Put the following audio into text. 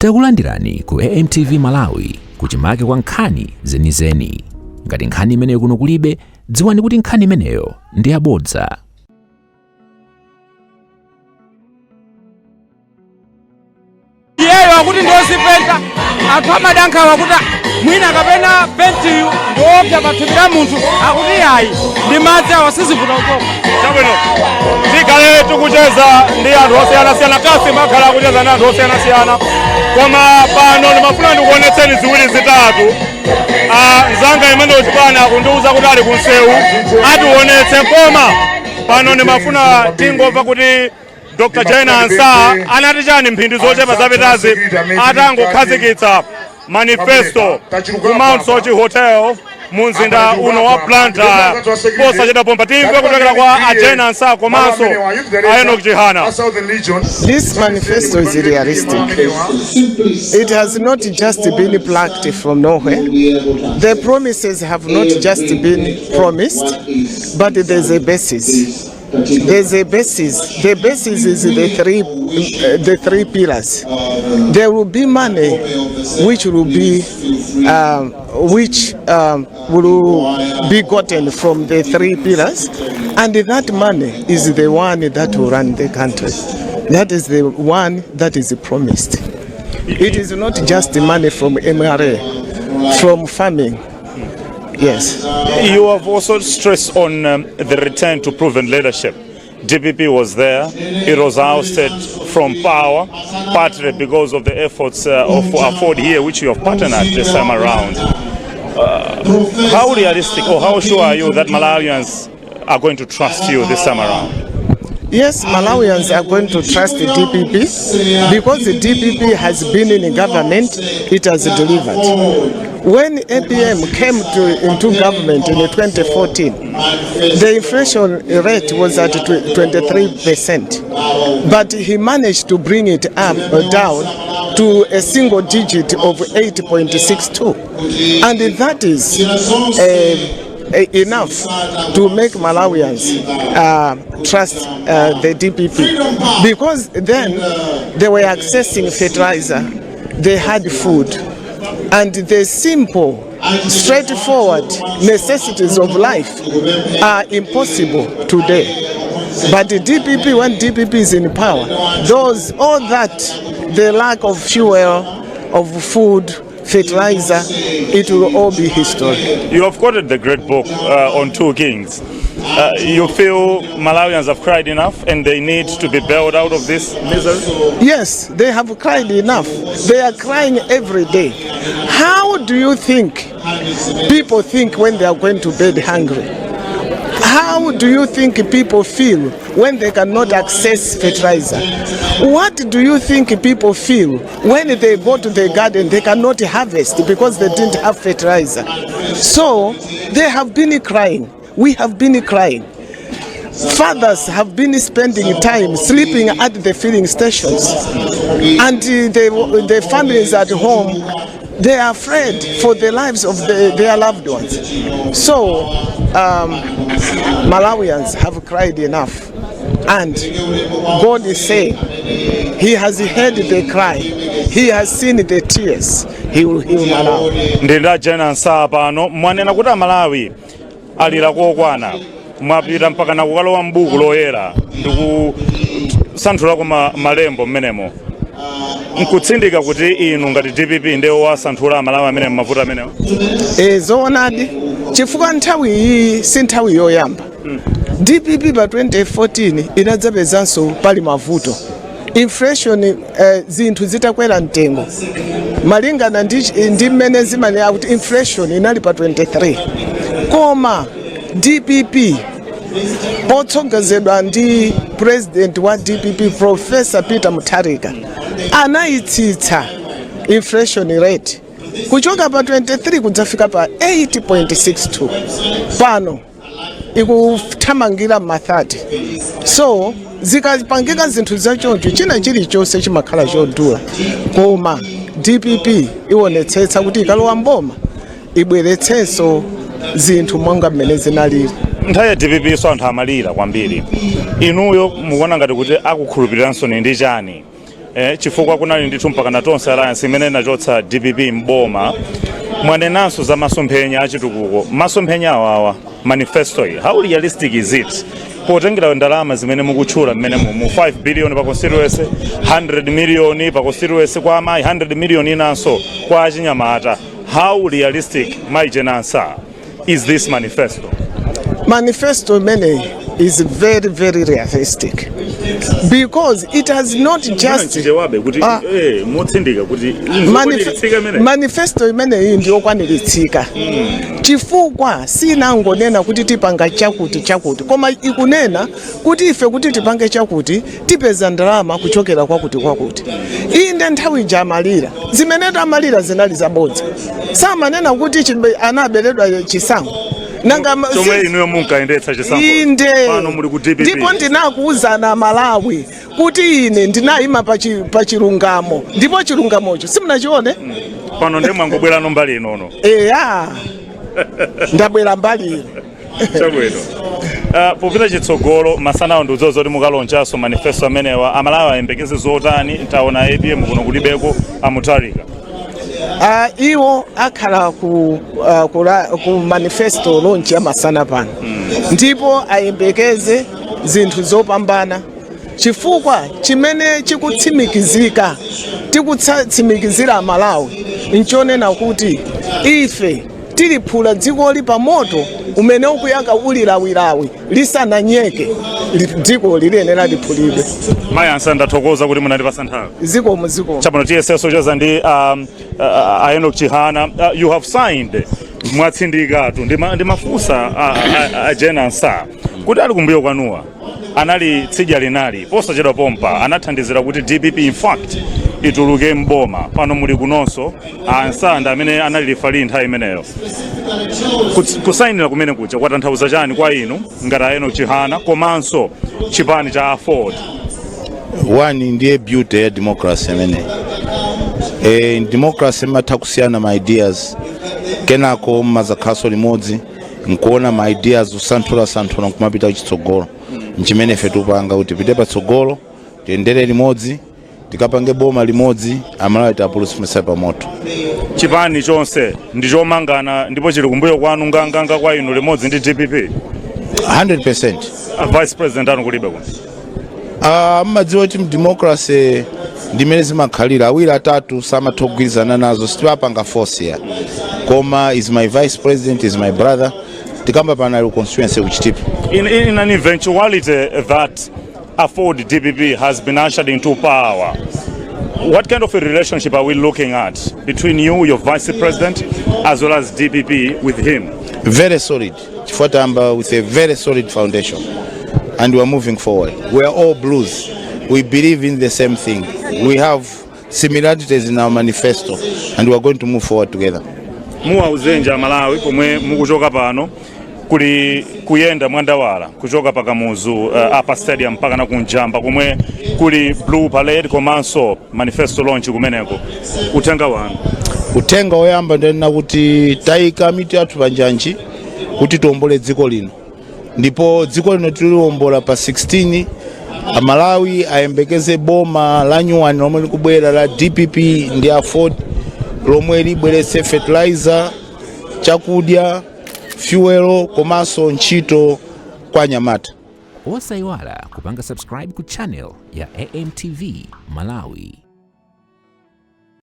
Takulandirani ku AMTV Malawi, kuchimake kwa nkhani zenizeni. Ngati nkhani imeneyo kuno kulibe, dziwani kuti nkhani imeneyo ndi yabodza. Iyeyo akuti ndiozipenta. Anthu amada nkhawa kuti mwina kapena pentiyu ndiwoopsa pa thupi la munthu. Akuti ayi, ndi madzi awa, sizivuta kuchoka. Chabwino, tikhale tikucheza ndi anthu osiyanasiyana. Kasi makhala akucheza ndi anthu osiyanasiyana, koma pano ndimafuna ndikuonetseni ziwiri zitatu. Ah, mzanga imene uchipana akundiuza kuti ali kunsewu ationetse, koma pano ndimafuna tingomva kuti Dr. Jane Ansah anati chani mphindi zochepa zapitazi atangokhazikitsa manifesto ku Mount Soche Hotel mu mzinda uno wa Blantyre posachedwa pompa. Timve kuchokera kwa a Jane Ansah komanso a Enoch Chihana. This manifesto is realistic. It has not just been plucked from nowhere. The promises have not just been promised, but there's a basis. There's a basis. The basis is the three pillars. There will be money, which will be gotten from the three pillars, and that money is the one that will run the country. That is the one that is promised. It is not just the money from MRA, from farming. Yes. You have also stressed on the return to proven leadership. DPP was there. It was ousted from power, partly because of the efforts of AFORD here, which you have partnered this time around. How realistic or how sure are you that Malawians are going to trust you this time around? Yes, Malawians are going to trust the DPP because the DPP has been in government, it has delivered. When APM came into government in 2014, the inflation rate was at 23%, but he managed to bring it up down to a single digit of 8.62, and that is enough to make Malawians trust the DPP, because then they were accessing fertilizer, they had food, and the simple, straightforward necessities of life are impossible today. But the DPP, when DPP is in power, those all that, the lack of fuel, of food, fertilizer, it will all be history. You have quoted the great book on Two Kings. You feel Malawians have cried enough and they need to be bailed out of this misery? Yes, they have cried enough. They are crying every day. How do you think people think when they are going to bed hungry? How do you think people feel when they cannot access fertilizer? What do you think people feel when they go to the garden, they cannot harvest because they didn't have fertilizer? So they have been crying. We have been crying. Fathers have been spending time sleeping at the filling stations, and the families at home, they are afraid for the lives of their loved ones. So Malawians have cried enough, and God is saying He has heard the cry, He has seen the tears, He will heal Malawi. Ndi a Jane Ansah pano. Mwanena kuti Amalawi alira kokwana, mwapita mpaka nakukalowa m'buku loyera ndikusanthulako malembo mmenemo, nkutsindika kuti inu ngati DPP ndiye wasanthula Amalawi amene mmavuto amenewo? E, zoonadi, chifukwa nthawi iyi si nthawi yoyamba. DPP pa 2014 inadzapezanso pali mavuto, inflation, zinthu zitakwera mtengo malingana ndi mmene zimanena kuti inflation inali pa 23, koma DPP potsogozedwa ndi president wa DPP, Professor Peter Mutharika, anayitsitsa inflation rate kuchoka pa 23 kudzafika pa 8.62. Pano ikuthamangira ma 30. So zikapangika zinthu zachoncho, china chilichonse chimakhala chodula, koma DPP ionetsetsa kuti ikalowa mboma ibweretsenso zinthu monga mmene zinalili. Nthawi ya DPP so anthu amalira kwambiri. Inuyo mukuona ngati kuti akukhulupiriranso ndi chani? Chifukwa kunali ndithu mpaka na Tonse Alliance imene inachotsa DPP mboma. Mwanenanso za masomphenya achitukuko. Masomphenya awawa, manifesto iyi, how realistic is it potengera ndalama zimene mukutchula mmene mu 5 billion pa constituency, 100 million pa constituency kwa amayi, 100 million inanso kwa achinyamata? How realistic, Mai Jane Ansah, is this manifesto? Manifesto imeneyi is very, very realistic because it has not just Chichewabe kuti Ah. Mutsindika kuti Manifesto imeneyi ndiyokwaniritsika chifukwa sinangonena kuti tipanga chakuti chakuti, koma ikunena kuti ife kuti tipange chakuti tipeza ndalama kuchokera kwakuti kwakuti. Inde, nthawi ija amalira, zimene amalira zinali zabodza. Samanena kuti anaberedwa chisankho. Nanga Chomwe inuyo munkayendetsa chisankho. Inde. Pano muli ku DPP. Ndipo ndinakuwuzana Malawi kuti ine ndinayima pa chilungamo, ndipo chilungamocho simunachione. Pano ndiye mwangobwerano mbali inono. Eya, ndabwera mbali ino. Chabwino. Popita chitsogolo, masanawo ndiudziwa zoti mukalaunchaso manifesto amenewa. Amalawi ayembekeze zotani? Taona APM kuno kulibeko, aMutharika. Iwo akhala ku manifesto launch ya masana pano, ndipo ayembekeze zinthu zopambana chifukwa chimene chikutsimikizika, tikutsimikizira Amalawi, nchonena kuti ife tiliphula dzikoli pa moto umene ukuyaka uli lawilawi lisananyeke. Dziko liyenera liphulidwe. Mayi Ansah, ndathokoza kuti munandipasa nthawi. Zikomo, zikomo. Chabwino, tiyesenso cheza ndi Enoch Chihana. You have signed, mwatsindikatu. Ndimafunsa a Jane Ansah kuti ali kumbuyo kwanuwa anali tsidya linali posachedwa pompa anathandizira kuti DPP in fact ituluke mboma. Pano muli kunonso, Ansah ndi amene anali referee nthawi imeneyo. Kusayinira kumene kuja kwatanthauza chani kwa inu ngati a Enoch Chihana komanso chipani cha AFORD? One, ndiye beauty ya democracy imeneyi. Democracy imatha kusiyana ma ideas, kenako mmazakhaso limodzi nkuona ma ideas, kusanthula-santhula nkumapita chitsogolo. Nchimene ife tupanga kuti tipite patsogolo, tiyendere limodzi, tikapange boma limodzi, Amalawi tiapulumutse pa moto. Chipani chonse ndi chomangana ndipo chili kumbuyo kwanu nganganga kwa inu limodzi ndi DPP? 100%. A vice president anu kulibe kuno. Mmadziwa kuti mdemocracy ndimene zimakhalira, awiri atatu samatha kugwirizana nazo, sitipapanga force ya, koma is my vice president, is my brother. Tikamba panali constituency kuChitipa. In an eventuality that AFORD DPP has been ushered into power, what kind of a relationship are we looking at between you, your vice president, as well as DPP with him? Very solid, chifukwa tayamba with a very solid foundation and we are moving forward. We are all blues, we believe in the same thing, we have similarities in our manifesto and we are going to move forward together. Muwauzenja Malawi pomwe mukuchoka pano kuli kuyenda mwandawala kuchoka paKamuzu Upper Stadium mpaka na kunjamba komwe kuli blue parade komanso manifesto launch kumeneko, uthenga wanu? Uthenga woyamba ndinena kuti tayika mitu yathu panjanji kuti tiwombole dziko lino, ndipo dziko lino tiliwombola pa 16. Amalawi ayembekeze boma la nyuwani lomwe likubwera la DPP ndi AFORD, lomwe libweretse fertilizer, chakudya, fuel komanso ntchito kwa anyamata. Osayiwala kupanga subscribe ku channel ya AMTV Malawi.